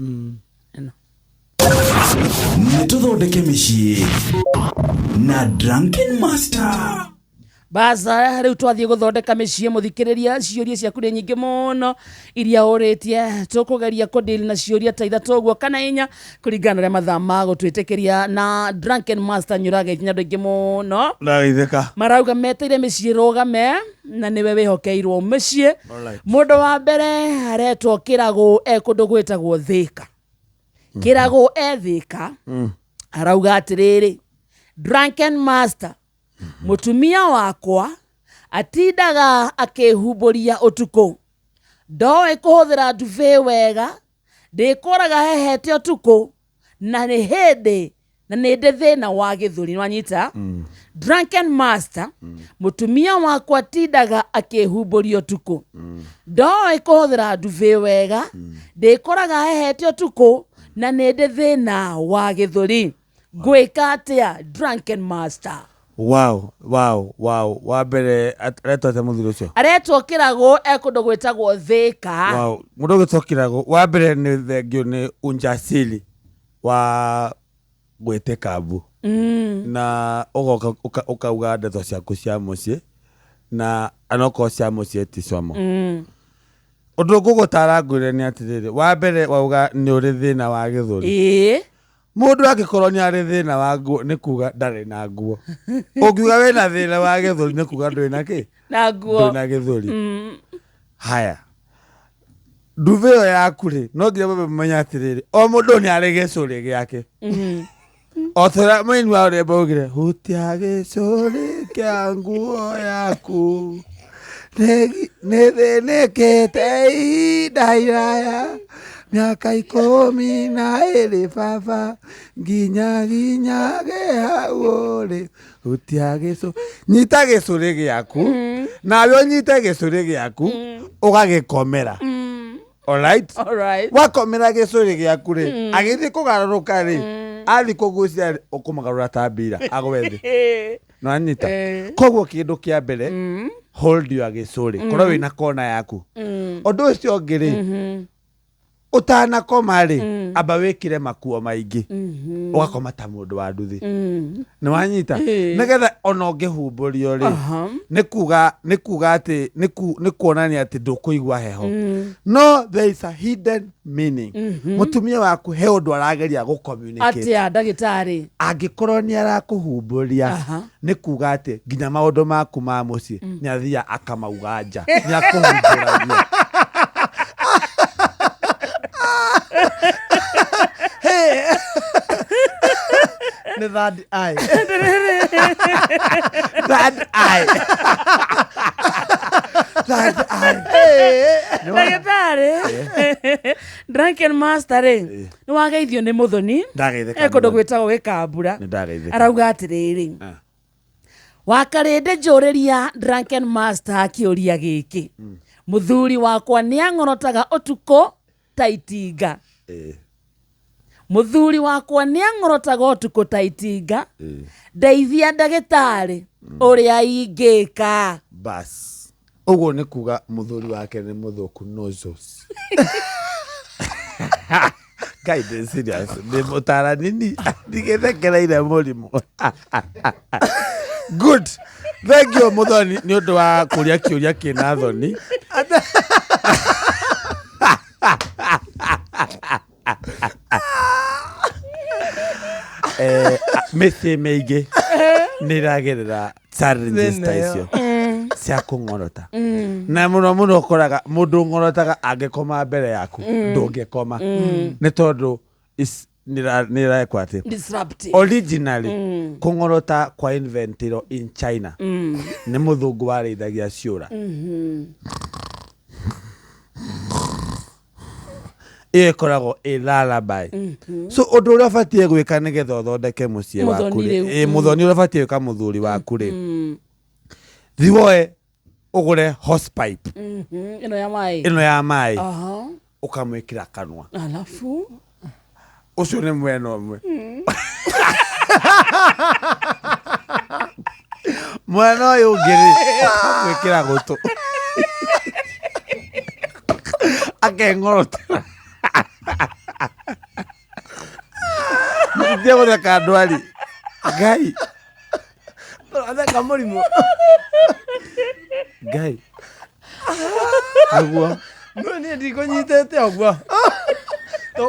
Ĩno. Nĩ tũthondeke mĩciĩ na Drunken Master. Baza rĩu twathiĩ gũthondeka mĩciĩ mũthikĩrĩria ciũria ciaku nĩ nyingĩ mũno iria ũrĩtie tũkũgeria kũdeal na ciũria ta ithatũ ũguo kana inya kũringana na ũrĩa mathaa magũtwĩtĩkĩria na Drunken Master nyũrageithia andũ aingĩ mũno. Ndageithĩka. Marauga meteire mĩciĩ rũgame na nĩwe wĩhokeirwo mĩciĩ. Alright. Mũndũ wa mbere aretwo Kĩragũ e kũndũ gwĩtagwo Thĩka. Kĩragũ e Thĩka arauga atĩrĩrĩ, Drunken Master, mũtumia wakwa atindaga akĩhumbũria ũtukũ, ndoĩ kũhũthĩra ndubi wega, ndĩkoraga hehete ũtukũ na nĩ hĩndĩ na nĩ ndĩ thĩna wa gĩthũri. Nĩwanyita? Drunken Master, mũtumia wakwa atindaga akĩhumbũria ũtukũ, ndoĩ kũhũthĩra ndubi wega, ndĩkoraga hehete ũtukũ na nĩ ndĩ thĩna wa gĩthũri, ngwĩka atĩa Drunken Master? Wow. Wa mbere aretwo atĩa mũthuri ũcio? Aretwo Kĩragũ e kũndũ gwĩtagwo Thĩka. Wow, mũndũ ũgĩtwo Kĩragũ, wa mbere nĩ thengio nĩ unjasiri wa gwĩtĩka mbu na ũgoka ũkauga ndeto ciaku cia mũciĩ na anokorwo cia mũciĩ ti como. Ũndũ ngũgũtara ngwĩre nĩ atĩrĩrĩ, wa mbere wauga nĩ ũrĩ thĩna wa gĩthũri. Mũndũ angĩkorwo nĩ arĩ thĩna wa nguo nĩ kuga ndarĩ na nguo. Ũngiuga wĩna thĩna wa gĩthũri nĩ kuga ndũrĩ na kĩ? Na nguo. Ndũrĩ na gĩthũri. Haya. Nduve ĩyo yaku rĩ, no nginya mwambe mũmenye atĩrĩrĩ, o mũndũ nĩ arĩ gĩcũrĩ gĩake. O ta ũrĩa mũini wa rwĩmbo augire, hutia gĩcũrĩ kĩa nguo yaku, nĩthĩnĩkĩte ihinda iraya, mĩaka 12 baba, nginya nginyage hau ũrĩ, hutia gĩcũrĩ. Nyita gĩcũrĩ gĩaku, nawe ũnyite gĩcũrĩ gĩaku, ũgagĩkomera. Alright? Alright. Wakomera gĩcũrĩ gĩaku rĩ, agĩthiĩ kũgarũrũka rĩ, athiĩ kũgucia rĩ, ũkũmũgarũra ta mbira, agwe thĩ. Nĩwanyita? Koguo kĩndũ kĩa mbere, hold your gĩcũrĩ, korwo wĩna kona yaku. Ũndũ ũcio ũngĩ rĩ, ũtanakoma rĩ, amba wĩkĩre makuo maingĩ, ũgakoma ta mũndũ wa nduthi. Nĩwanyita? Nĩgetha ona ũngĩhumbũrio rĩ, nĩ kuga, nĩ kuga atĩ, nĩ ku, nĩ kuonania atĩ ndũkũigua heho. No there is a hidden meaning. Mũtumia waku he ũndũ arageria gũ communicate. Atĩa ndagĩtarĩ? Angĩkorwo nĩ arakũhumbũria, nĩ kuga atĩ nginya maũndũ maku ma mũciĩ nĩ athiaga akamauga nja, nĩ akũhumbũragia. Nĩ third eye. Third eye. Third eye. Ndagĩtarĩ, Drunken Master rĩ, nĩ wageithio nĩ Mũthoni. Ndageithĩka E kũndũ Mũthoni. gwĩtagwo Gĩkambura. Nĩ ndageithĩka. Arauga atĩrĩrĩ, wakarĩndĩ njũrĩria Drunken Master kĩũria gĩkĩ, mũthuri wakwa nĩ ang'orotaga ũtukũ ta itinga. Mũthuri wakwa nĩ ang'orotaga ũtukũ ta itinga, ndeithia ndagĩtarĩ ũrĩa ingĩka. Bas. Ũguo nĩ kuga mũthuri wake nĩ mũthũku nozzles. Ngai ndĩ serious, ndĩ mũtaranini, ndigĩthekereire mũrimũ. Good. Thank you Mũthoni nĩ ũndũ wa kũria kĩũria kĩna thoni. Mĩciĩ mĩingĩ nĩ ĩragerera challenges ta Thĩna ĩyo. icio cia kũng'orota, na mũno mũno ũkoraga mũndũ ũng'orotaga angĩkoma mbere yaku ndũngĩkoma, nĩ tondũ nĩ ĩrekwo atĩ Disruptive. Originally kũng'orota kwa inventirwo in China nĩ mũthũngũ warĩithagia ciũra. Ĩyo ĩkoragwo ĩ lullaby. So ũndũ ũrĩa ũbatiĩ gwĩka nĩgetha ũthondeke mũciĩ waku Mũthoni rĩ, rĩu. ĩ, mũthoni ũrĩa ũbatiĩ gwĩka mũthuri waku rĩ, thiĩ woe ũgũre hosepipe. Ĩno ya maĩ. Ĩno ya maĩ. Ũkamwĩkĩra kanua. Alafu Ũcio nĩ mwena ũmwe. Mwena ũyũ ũngĩ rĩ, ũkamwĩkĩra gũtũ akeng'orotera. Nditie gũtheka ndwari Ngai. Ũratheka mũrimũ. Ngai nĩguo. No niĩ ndikũnyitĩte ũguo.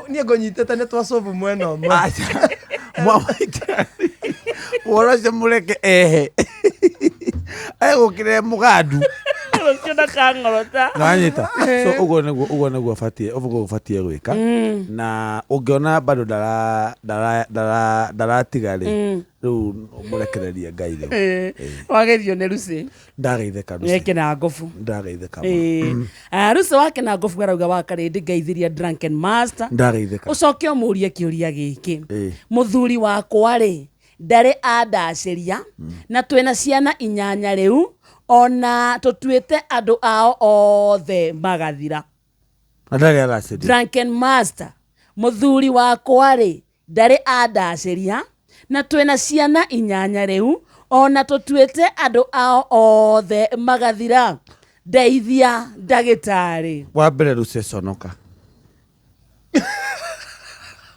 Niĩ ngũnyitĩte nĩ twacobu mwena ũmwe. Aca. Mwamaitani ũhoro ũcio mũreke ehe egũkĩre mũgandu. Rũciũ ndakang'orota. Nanyita. So ũguo nĩguo, ũguo nĩguo ũbatiĩ, ũguo ũbatiĩ gwĩka. Na ũngĩona bado ndara ndara ndara ndaratiga rĩ, rĩu mũrekererie Ngai rĩu. Wageithio nĩ Lucy. Ndageithĩka Lucy. Kena ngobu. Ndageithĩka mũno. Lucy wa kena ngobu arauga wa karĩndĩ ngeithiria Drunken Master. Ndageithĩka. Ũcoke ũmũrie kĩũria gĩkĩ. Mũthuri wakwa rĩ, ndarĩ andacĩria na twĩna ciana 8 rĩu, ona tũtuĩte andũ ao othe magathira. Na ndarĩ aracĩria. Drunken Master, mũthuri wakwa rĩ, ndarĩ andacĩria na twĩna ciana 8 rĩu, ona tũtuĩte andũ ao othe magathira. Ndeithia ndagĩtarĩ. Wa mbere Lucy conoka.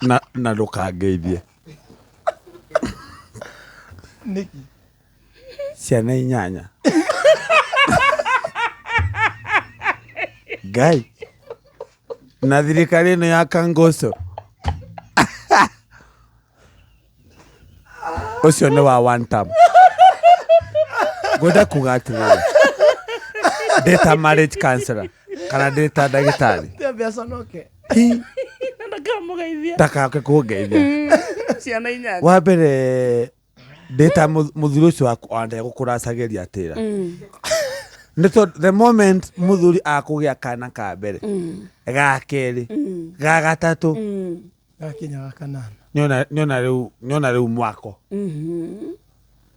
Na ndũkangeithie. Nĩkĩ? Ciana 8. Ngai. Na thirikari ĩno ya Kangoso. Ũcio nĩ wa one term. Ngwenda kuga atĩrĩrĩ, ndĩ ta marriage counselor kana ndĩ ta ndagĩtarĩ. Tiambia conoke. Hi. Ndakamũgeithia. Ndakake kũngeithia. Ciana 8. Wa mbere ndĩ ta mũthuri ũcio waku ona ndegũkũracagĩria atĩra. Nĩ tondũ the moment mũthuri akũgĩa kana ka mbere, ga kerĩ, ga gatatũ, Gakinya ga kanana. Nĩona rĩu, nĩona rĩu mwako.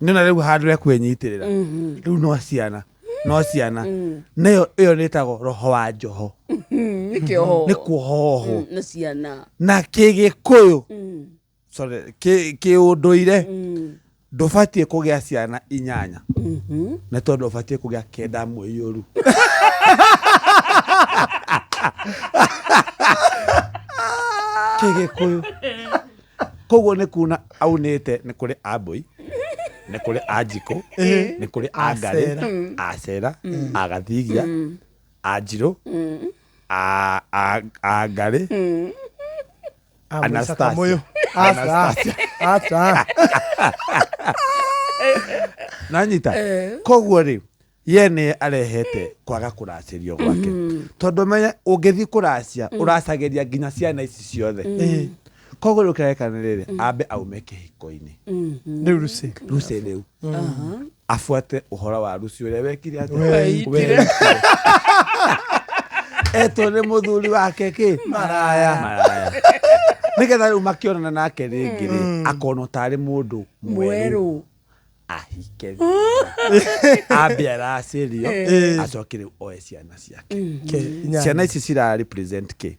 Nĩona rĩu handũ ekwĩnyitĩrĩra. Rĩu no ciana, no ciana. Nayo ĩyo nĩ ĩtagwo roho wa njoho. Nĩ kĩoho. Nĩ kuohohwo. Nĩ ciana. Na kĩgĩkũyũ, sorry, kĩũndũire, ndũbatiĩ kũgĩa ciana 8. Nĩ tondũ ũbatiĩ kũgĩa 9 mũiyũru. Kĩgĩkũyũ. Koguo nĩ kuna aunĩte nĩ kũrĩ ambũi, nĩ kũrĩ anjikũ, nĩ kũrĩ angarĩ, acera, agathigia, anjirũ, angarĩ, Anastasia. Anastasia. Ata. Nanyita. Koguo rĩ, ye nĩ arehete kwaga kũracĩrio gwake. Tondũ menya ũngĩthiĩ kũracia, ũracagĩria nginya ciana ici ciothe. Koguo rĩu kĩreka nĩ rĩrĩ, ambe aume kĩhiko-inĩ. Rĩu Lucy. Lucy rĩu. Abuate ũhoro wa Lucy ũrĩa wekire atĩa? Weitire. Weitire. Etwo nĩ mũthuri wake kĩ? Maraya. Maraya. Nĩgetha rĩu makĩonana nake rĩngĩ rĩ, akonwo tarĩ mũndũ mwerũ. Mwerũ. Ahike. Ambe aracĩrio, acoke rĩu oe ciana ciake. Ciana ici cira represent kĩ?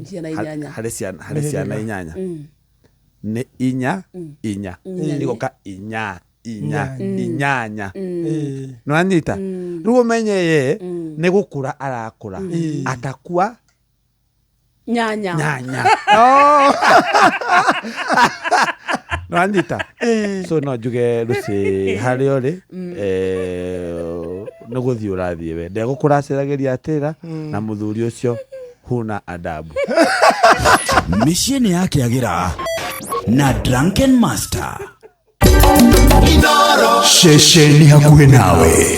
Ciana 8. Harĩ ciana, harĩ ciana 8. Nĩ 4, 4. Igoka 4, 4, 8. Nĩwanyita? Rĩu ũmenye ye nĩ gũkũra arakũra. Atakua Nyanya. Nyanya. Nĩwanyita? So no njuge Lucy harĩa ũrĩ, nĩ gũthiĩ ũrathiĩ we. Ndegũkũracĩragĩria atĩra na mũthuri ũcio huna adabu. Mĩciĩ nĩ yakĩagĩra na Drunken Master. Ceceni hakuhĩ nawe.